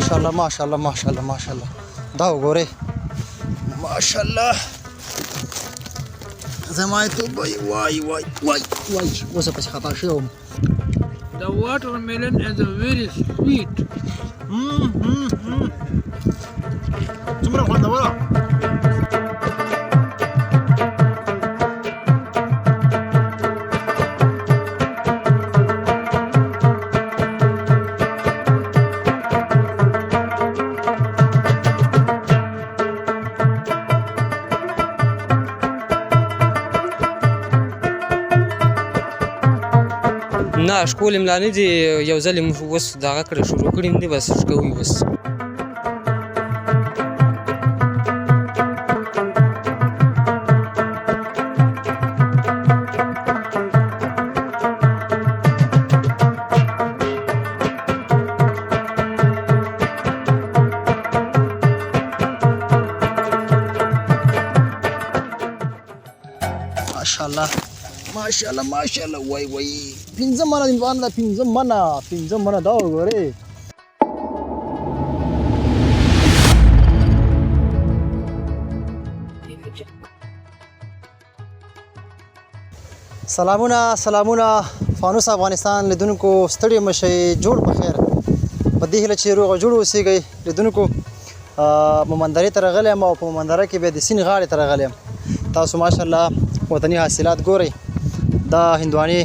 ماشاءالله ماشاءالله ماشاءالله ماشاءالله، دا وګورئ ماشاءالله. زما توبه، وای وای وای وای، اوس پسې خطا شوی وم. The watermelon is very sweet. څومره خوندوره! نه، ښکلې ملا نه دي. یو ځل یې موږ اوس دغه کړی، شروع کړي دي، بس ښکوي اوس. ماشاءالله ماشاءالله ماشاءالله، وای وای، 5 منه هندوانه ده، 5 منه، 5 منه، دا وګورئ. سلامونه سلامونه فانوس افغانستان لیدونکو، ستړي مشئ، جوړ په خیر، په دې هیله چې روغ جوړ اوسېږئ. لیدونکو، مومندرې ته راغلی یم او په مومندره کې بیا د سیند غاړې ته راغلی یم. تاسو ماشاءالله وطني حاصلات ګورئ. دا هندوانې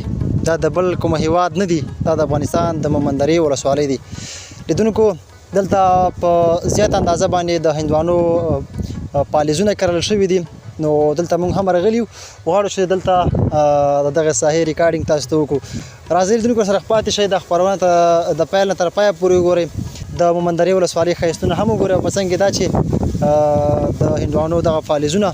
دا د بل کوم هیواد نه دي، دا د افغانستان د مومندرې ولسوالۍ دي. لیدونکو، دلته په زیاته اندازه باندې د هندوانو پالیزونه کرل شوي دي. نو دلته موږ هم راغلي یو، غواړو چې دلته د دغه ساحې ریکارډینګ تاسو ته وکړو. راځئ لیدونکو، سره پاتې شئ، دا خپرونه ته د پیل نه تر پایه پورې وګورئ، د مومندرې ولسوالۍ ښایستونه هم وګورئ او په څنګ کې دا چې د هندوانو دغه فالزونه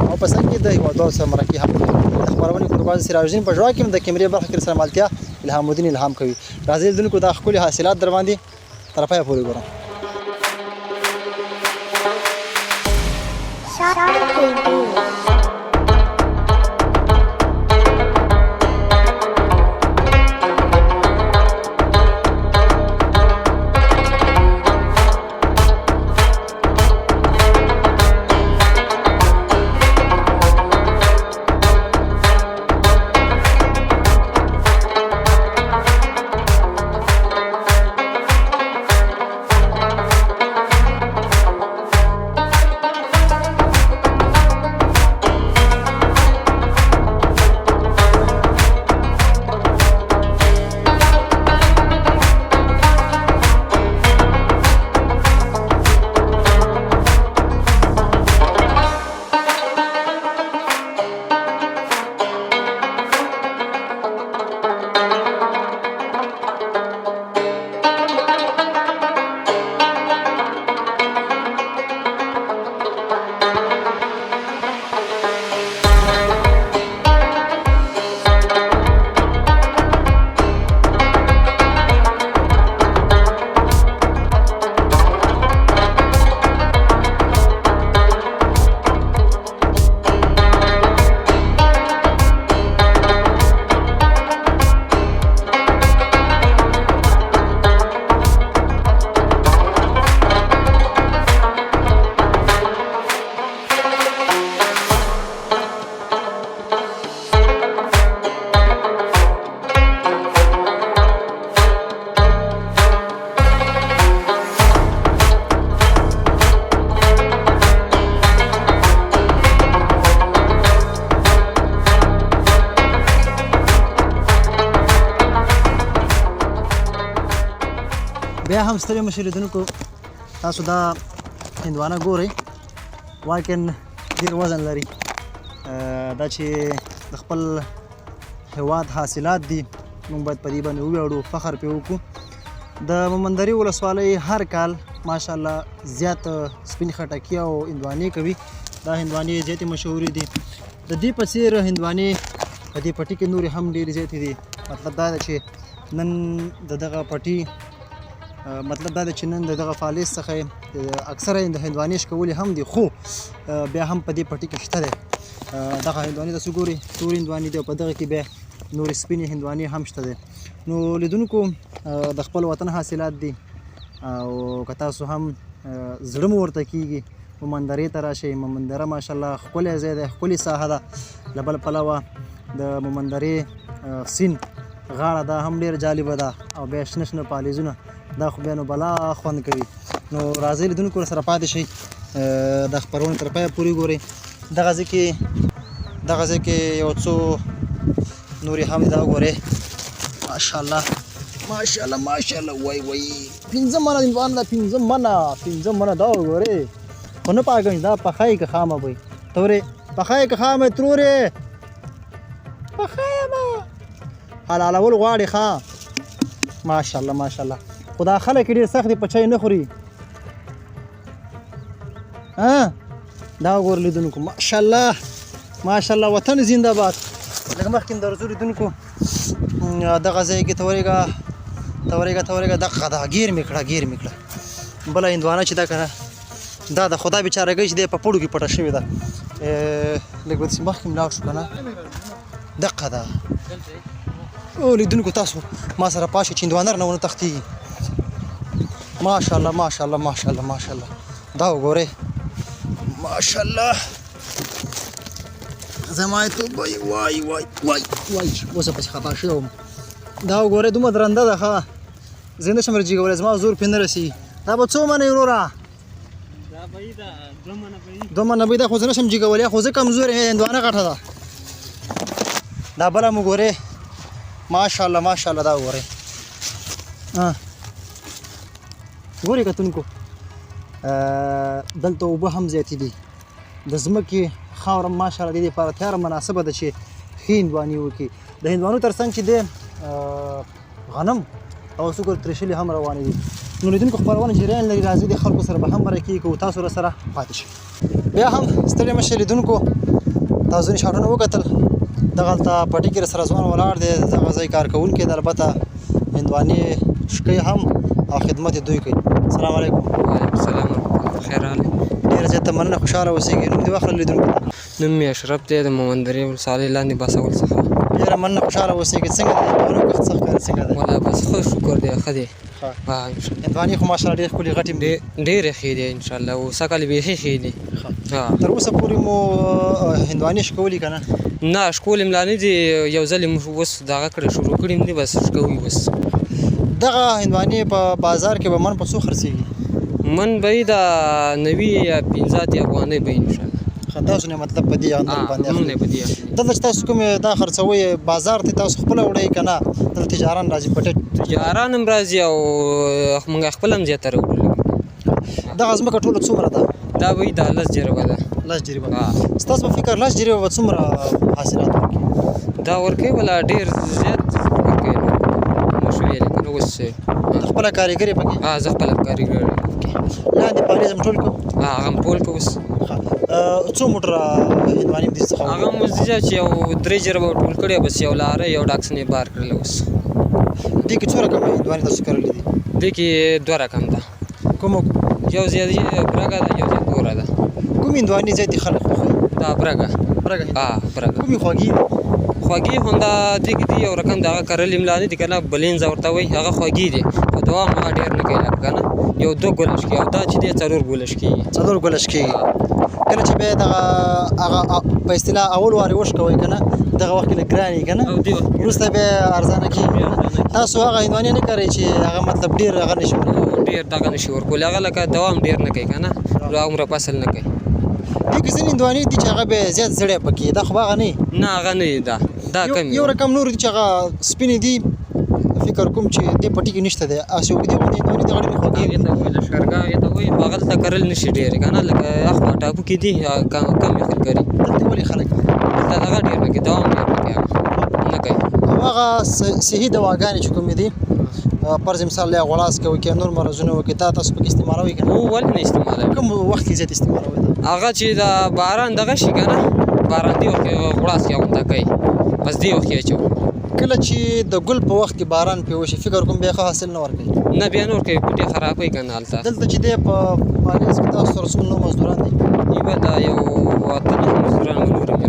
او په څنګ کې د هیوادوالو سره مرکې هم وکړو. د خپرونې کوربه سراج الدین پژواک یم، د کیمرې برخه کې سره ملتیا الهام الدین الهام کوي. راځئ لیدونکو، دا ښکلي حاصلات در باندې تر پایه پورې وګورم. TV. بیا هم ستړي مشي لیدونکو، تاسو دا هندوانه ګورئ، واقعا ډېر وزن لري. دا چې د خپل هیواد حاصلات دي، موږ باید په دې باندې وویاړو، فخر پرې وکړو. د مومندرې ولسوالۍ هر کال ماشاءالله زیات سپین خټکي او هندوانې کوي. دا هندوانې زیاتې مشهورې دي. د دې په څېر هندوانې په دې پټي کې نورې هم ډېرې زیاتې دي. مطلب دا دی چې نن د دغه پټي، مطلب دا دی چې نن د دغه فالز څخه اکثره د هندوانې شکولې هم دي، خو بیا هم په دې پټي کې شته دی. دغه هندوانې تاسو ګورئ، تورې هندوانې دي او په دغه کې بیا نورې سپینې هندوانې هم شته دی. نو لیدونکو، د خپل وطن حاصلات دي. او که تاسو هم زړه مو ورته کیږي مومندرې ته راشئ. مومندره ماشاءالله ښکلی ځای دی، ښکلې ساحه ده. له بل پلوه د مومندرې سیند غاړه دا هم ډېره جالبه ده، او بیا شنه شنه پالیزونه، دا خو بیا نو بلا خوند کوي. نو راځئ لیدونکو سره پاتې شئ، د خپرونې تر پایه پورې ګورئ. دغه ځای کې دغه ځای کې یو څو نورې هم دا وګورئ. ماشاءالله ماشاءالله ماشاءالله، وای وای، 5 منه هندوانه ده، 5 منه، 5 منه. دا وګورئ، خو نه پوهېږم چې دا پخه یې که خامه وي. تورې پخه یې که خامه یې؟ ترورې پخه یمه، حلالول غواړي. ښه، ماشاءالله ماشاءالله. خو دا خلک یې ډېر سخت دي، په چای نه خوري. ها، دا وګوره لیدونکو، ماشاءالله ماشاءالله، وطن زنده باد. لږ مخکې مې درځو لیدونکو، دغه ځای کې تورېږه تورېږه تورېږه، دغه ده، ګیر مې کړه، ګیر مې کړه. بله هندوانه چې ده که نه، دا د خدا بیچارهګۍ چې دی په پړو کې پټه شوې ده. لږ به داسې مخکې لاړ شو که نه، دقه ده. او لیدونکو، تاسو ما سره پاشئ چې هندوانه رانه ونه تښتېږي. ماشاءالله ماشاءالله ماشاءالله ماشاءالله، دا وګورئ، ماشاءالله، زما یې توبه. وای وای وای وای، اوس پسې خطا شوی وم. دا وګورئ، دومره درنده ده، ښه زه نه شم رجیګولی، زما زور پرې نه رسېږي. دا به څو منه وي وروره؟ دا به دا 2 منه به. 2 منه به. دا خو زه نه شم جګولی، خو زه کمزور یم، هندوانه غټه ده. دا بله مو ګورئ، ماشاءالله ماشاءالله، دا وګورئ. ګورئ کتونکو، دلته اوبه هم زیاتې دي، د ځمکې خاوره ماشاءالله د دې لپاره تیاره مناسبه ده چې ښې هندوانې وکړي. د هندوانو ترڅنګ چې دی غنم او څوک ترشلې هم روانې دي. نو لیدونکو، خپرونه جریان لري، راځي د خلکو سره به هم مرکې کوو، تاسو سره پاتې شئ. بیا هم ستړي مه شئ لیدونکو، تاسو ځینې شاټونه وکتل. دغلته پټي کې سره ځوان ولاړ دی، دغه ځای کارکوونکی دی، البته هندوانې شکوي هم او خدمت یې دوی کوي. السلام علیکم. وعلیکم السلام ورحمت الله، خیر راغلی. ډېره زیاته مننه، خوشحاله اوسېږئ. نوم دې واخله لیدونکو ته. نوم مې اشرف دی، د مومندرې ولسوالۍ لاندې باسول څخه. ډېره مننه، خوشحاله اوسېږئ. څنګه دی هندوانو کښت، څه ښکاري، څنګه دی؟ ولا بس ښه، شکر دی، ښه دی. ښه. ها، ان شاء الله. هندوانې خو ماشاءالله ډېرې ښکلې غټې هم دي. ډېرې ښې دي ان شاء الله، او سږکال بیخي ښې دي. ښه. ها. تر اوسه پورې مو هندوانې شکولي که نه؟ نه، شکولې م لا نه دي. یو ځل مې اوس دغه کړی، شروع کړي م دي، بس شکوي اوس. دغه هندوانې په بازار کې به من په څو خرڅېږي؟ من به یې دا 95 افغانۍ به ان شاء الله. ښه، تاسو نه مطلب په دې اندر باندې مونږ اخلي؟ نه په دې اخلي. دلته چې تاسو کوم دا خرڅوئ، بازار ته تاسو خپله وړئ که نه دلته تجاران راځي په ټیټ؟ تجاران هم راځي او مونږ خپل هم زیاتره وړو. دغه ځمکه ټوله څومره ده؟ دا به یې دا 10 جریبه ده. 10 جریبه. ها. ستاسو په فکر 10 جریبه به څومره حاصلات ورکړي؟ دا ورکوي ولا ډېر زیات ورکوي، نو شو ویلی که نه اوس. ته خپله کاریګر یې پکې؟ ها، زه خپله کاریګر یم. لاندې پالیز هم ټول کو؟ ها، هغه هم ټول کو اوس. ښه، څو موټره هندوانې دې څخه؟ هغه مو چې یو 3 جریبه ټول کړی، بس یو لاره یو ډاکسن یې بار کړل اوس. دې کې څو رقمه هندوانې تاسو کرلې دي؟ دې کې دوه رقم ده. کوم؟ یو ځای برګه ده، یو ځای توره ده. کوم هندوانې زیاتې خلک خوښوي؟ دا برګه. برګه؟ ها، برګه. کومې خوږې دي؟ خوږې هم دا دې کې دي، یو رقم دغه کرلې م لا نه دي که نه، بلینزه ورته وایي، هغه خوږې دي، خو دوام هغه ډېر نه کوي لکه که نه، یو دوه ګله شکېږي، او دا چې دی څلور ګله شکېږي. څلور ګله شکېږي. کله چې بیا دغه هغه په اصطلاح اول وارې وشکوئ که نه، دغه وخت کې لږ ګران وي که نه؟ او دې وخت کې. وروسته بیا ارزانه کېږي. تاسو هغه هندوانې نه کرئ چې هغه مطلب ډېر هغه نشي ورکولی؟ ډېر دغه نشي ورکولی، هغه لکه دوام ډېر نه کوي که نه، نو هغومره فصل نه کوي. دې کې ځینې هندوانې دي چې هغه بیا زیات زړی پکې، دا خو به هغه نه وي؟ نه، هغه نه دي، دا دا کم. یو رقم نور دي چې هغه سپینې دي، فکر کوم چې دې پټي کې نشته دی، هسې اوږدې غوندې هندوانې دي، هغه ډېرې خوږې هغې ته وایي لښکرګاه، هغې ته وایي، هغلته کرل نه شي ډېرې که نه، لکه اخوا ټاپو کې دي، کم کم یې خلک کري. دلته ولې خلک دلته دغه ډېر نه کوي، دوام ډېر نه کوي، هغه نه کوي. او هغه صحي دواګانې چې کومې دي، فرض مثال یا غوړاس کوي که نور مرضونه وکړي، دا تاسو پکې استعمالوئ که نه؟ هو، ولې نه استعمالوي؟ کوم وخت کې زیات استعمالوئ دا؟ هغه چې دا باران دغه شي که نه، باران دی وخت کې غوړاس کې غونډه کوي، بس دې وخت کې اچوو. کله چې د ګل په وخت کې باران پرې وشي، فکر کوم بیا ښه حاصل نه ورکوي؟ نه، بیا نور کوي، بوټي خرابوي که نه هلته. دلته چې دی په پالیز کې تاسو سره څومره نور مزدوران دي؟ یوه دا یو اته نهه مزدوران مو نور هم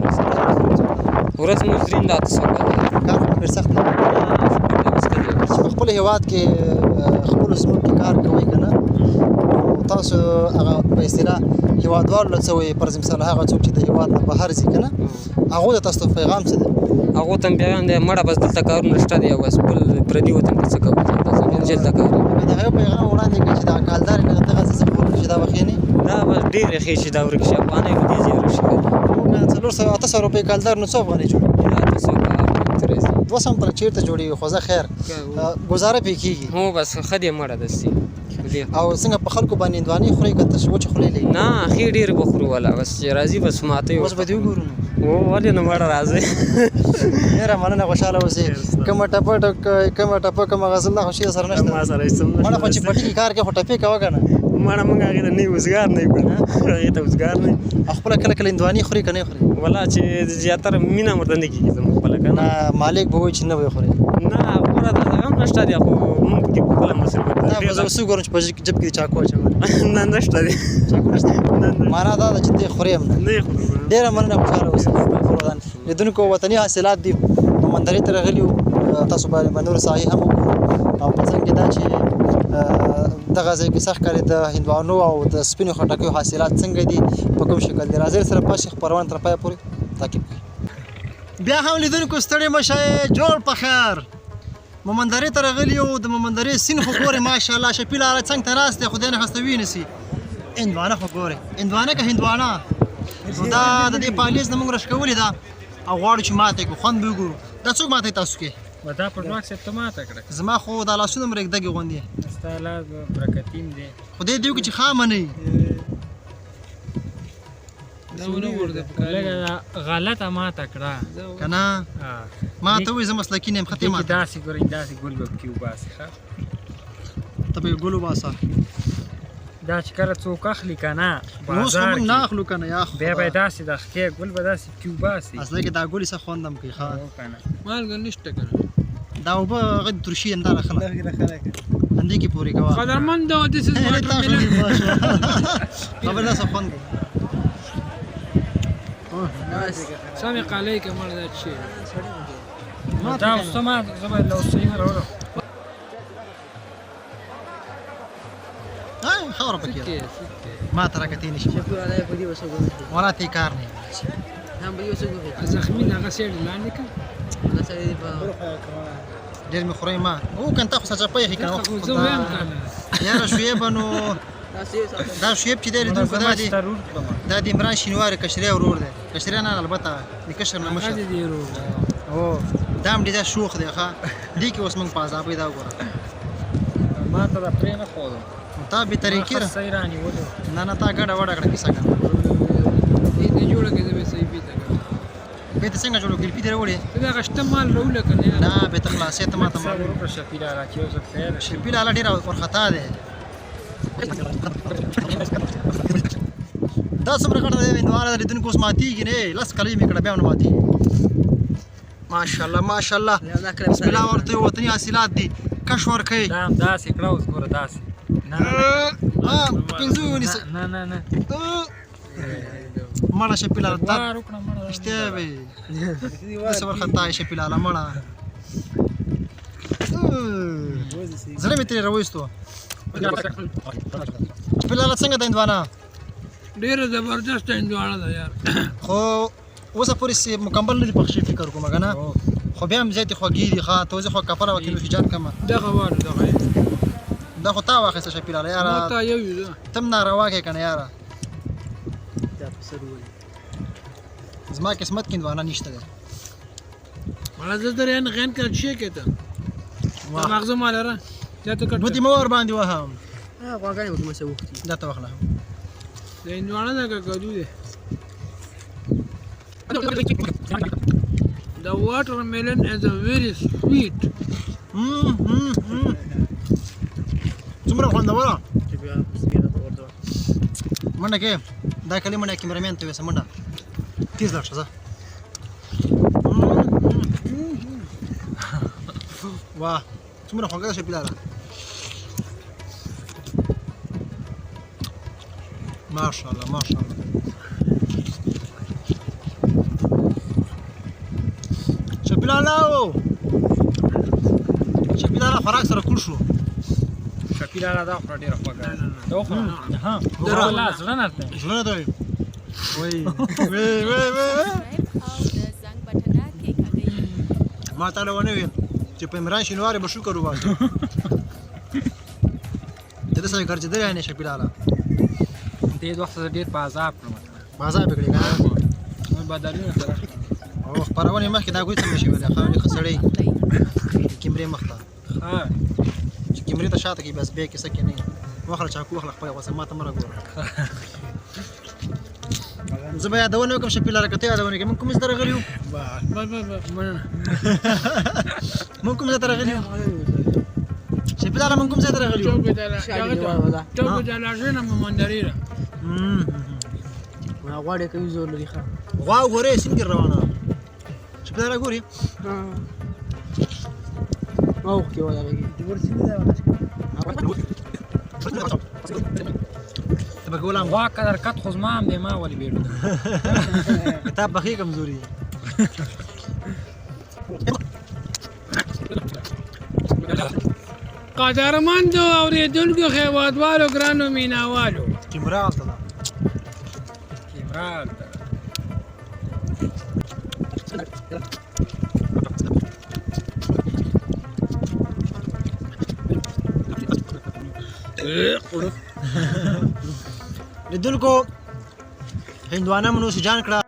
ورځ مزدوري دا 800 ده. کار خو ډېر سخت دی. شکر دی، اوس ښه دی. چې په خپل هیواد کې خپلو ځمکو کې کار کوئ که نه، نو تاسو هغه په اصطلاح هېوادوالو له څه وایي؟ فرض مثال هغه څوک چې د هېواد نه بهر ځي که نه، هغو ته تاسو پیغام څه دی؟ هغو ته هم پیغام دی مړه بس دلته کارونه شته دی او بس بل پردي وطن کې څه کوو، دلته کار. د هغه پیغام وړاندې کړئ چې دا کالدارې له دغه څه ورک شي، دا به ښې نه؟ دا بس ډېرې ښې چې دا ورک شي، افغانۍ به دې ځای ورک شي. 400 800 روپۍ کالدار نو څو افغانۍ جوړېږي؟ 200 تر چېرته جوړېږي، خو زه خیر ګزاره پرې کېږي. هو بس ښه دی مړه دستي. او څنګه په خلکو باندې هندوانې خورئ که تش وچې خولې لګي؟ نه ښې ډېرې به خورو ولا، بس چې راځي بس ماته اوس به دې وګورو نو. هو ولې نه مړه راځي. ډېره مننه، خوشحاله اوسې. کومه ټپه کومه ټپه کومه غزل دا خو شي سره نشته؟ ما سره هېڅ هم نشته. مړه خو چې پټي کې کار کوې خو ټپې کوه که نه؟ مړه موږ هغې ته نه یو وزګار نه یو که نه، هغې ته وزګار نه یو. او خپله کله کله هندوانې خورې که نه خورې؟ ولا چې زیاتره مینه هم ورته نه کېږي زموږ خپله که نه. مالک به وایي چې نه به یې خورې. نه خپله دا هم نشته دی، خو موږ پکې خپله مصروفیت دا به زه اوس وګورم چې په جیب کې چاکو اچولی. نه نشته دی. چاکو نشته؟ معنا دا ده چې ته یې خورې هم نه. نه یې خورم. ډېره مننه، خوشحاله اوسئ. لیدونکو وطني حاصلات دي، مومندرې ته راغلي وو، تاسو باندې به نور ساحې هم وګورو. او په څنګ کې دا چې دغه ځای کې سخت ښکاري د هندوانو او د سپینو خټکیو حاصلات څنګه دي، په کوم شکل دي. راځئ سره پاتې شئ، خپرونه تر پایه پورې تعقیب کړئ. بیا هم لیدونکو ستړي مه شئ، جوړ په خیر. مومندرې ته راغلي یو، د مومندرې سیند خو ګورئ ماشاءالله، شفیع لالا څنګ ته ناست دی، خدای نه خواسته وینسي. هندوانه خو ګورئ، هندوانه که هندوانه؟ نو دا د دې پالیز نه موږ راشکولې ده او غواړو چې ماته یې کړو، خوند به وګورو. دا څوک ماتوي تاسو کې؟ دا پژواک صاحب ته ماته کړه. زما خو دا لاسونه هم رېږدګې غوندې. ستا لاس به برکتین دی. خدای دې وکړي چې خامه نه وي. لږه غلطه ماته کړه که نه؟ ما ته وایي زه مسلکي نه یم، ښه ته ماته. داسې ګورئ، داسې ګل به پکې وباسي. ښه ته به یې ګل وباسه. دا چې کله څوک اخلي که نه اوس خو موږ نه اخلو که نه، یا خو بیا به یې داسې د ښکې ګل به داسې پکې وباسي. اصله کې دا ګل یې څه خوند هم کوي. ښه مالګه نشته که نه؟ دا اوبه هغه ترشي همدا راخله همدې کې پورې کوه. قدرمن دا this is watermelon. خبر دا څه خوند کوي. سمې قالۍ که مړه دا چې دا اوس ته ما زه به له اوس صحیح راوړم. خاوره پکې ما ته راکتې نه شي، ولا ته کار نه. زخمي دغه سیډ لاندې کړه. ډېر مې خورئ ما او که ته خو سچپه یې که نه. زه وایم که نه یاره شعیب، نو دا شعیب چې دی لیدونکو دا د عمران شینواري کشری ورور دی. کشری نه البته د کشر نه مشر هو، دا هم ډېر شوخ دی. ښه دې کې اوس موږ په عذابۍ دا وګوره. ما ته دا پرې نه ښودو تا بې طریقې صحیح رانیولو. نه نه تا ګډه وډه کړه کیسه که نه. دې جوړه کړې به صحیح بیته کړه. بیته څنګه جوړو؟ ګلپي دې راوړې؟ ته دغه شته مال راوله که نه؟ نه بیته خلاصې ته ماته مال وکړه. شفیع لالا چې یو ځل خیر. شفیع لالا ډېر ورخطا دی. دا څومره غټه دی هندوانه ده لیدونکو، اوس ماتېږي نه، لس کلۍ مې کړه بیا هم نه ماتېږي. ماشاءالله ماشاءالله، بسم الله ورته. وطني حاصلات دي، کش ورکوي. دا هم داسې کړه اوس ګوره داسې. نه نه پنځو ونیسه. نه نه نه مړه شفیع لالا تا رښتیا وایې، داسې ورخطا یې شفیع لالا مړه. زړه مې ترې راوایستو. شفیع لالا څنګه ده هندوانه؟ ډېره زبردسته هندوانه ده یار، خو اوسه پورې مکمل نه دي پخ شوي فکر کوم که نه، خو بیا هم زیاتې خوږې دي. ښه ته وځې خو کپره وکړې نوشي جان کمه. دغه والو دغه دا خو تا واخیسته شفیع لالا یاره، ما تا یو یو ته هم ناروا کوې که نه یاره. زما قسمت کې هندوانه نشته دی. مړه زه درې غین کړ شي کې ته مغزه ما لره دا ته کټ ګوتې مه ورباندې وهم. غواګانې به کومه وختي دا ته واخله. د هندوانه ده که کدو دی؟ The watermelon is a very sweet. څومره خوندوره. منډه کې دا کلی منډه کیمرمین ته ویسه، منډه تیز لاړ شه ځه. واه څومره خوږه ده شفیع لالا، ماشاءالله ماشاءالله. شفیع لالا او شفیع لالا خوراک سره کوړ شو. شفیع لالا دا خوره ډېره خوږه ده. دا وخوره. ها لا زړه نه ته. زړه دی. وای وای وای وای. ما تعالی ونه ویل چې په عمران شینواري به شکر وباسو. د ده سره ګرځېدلی نه شفیع لالا. دې وخت زه ډېر په عذاب کړم. په عذاب یې کړې که نه؟ نور بدلونه سره. او خپرونې مخکې دا ګوی څنګه شوې ده؟ ښه ښه سړی د کیمرې مخ ته. ښه چې کیمرې ته شاته کې بس بیا کیسه کې نه وخره چاقو وخله خپله غوسه ما ته مه راګوره. زه به یادونه وکړم شفیع لالا که ته یادونه کوې. موږ کوم ځای ته راغلي یو؟ بس بس بس مننه. موږ کوم ځای ته راغلي یو؟ شفیع لالا موږ کوم ځای ته راغلي یو؟ چوک د لاشینه مومندرې ده. غوا ډېر قوي زور لري. ښه غوا وګورې سیند کې روانه ده. شفیع لالا ګوري. ما وښکې ولا لګي. ته به ګولام غوا قدر کت خو زما هم دی، ما ولې بیړو. کتاب بخې کمزوري دی. قدرمندو اورېدونکو هېوادوالو ګرانو مینهوالو. کیمره هلته ده. کیمره هلته ده. لیدونکو هندوانه مو نوش جان کړه.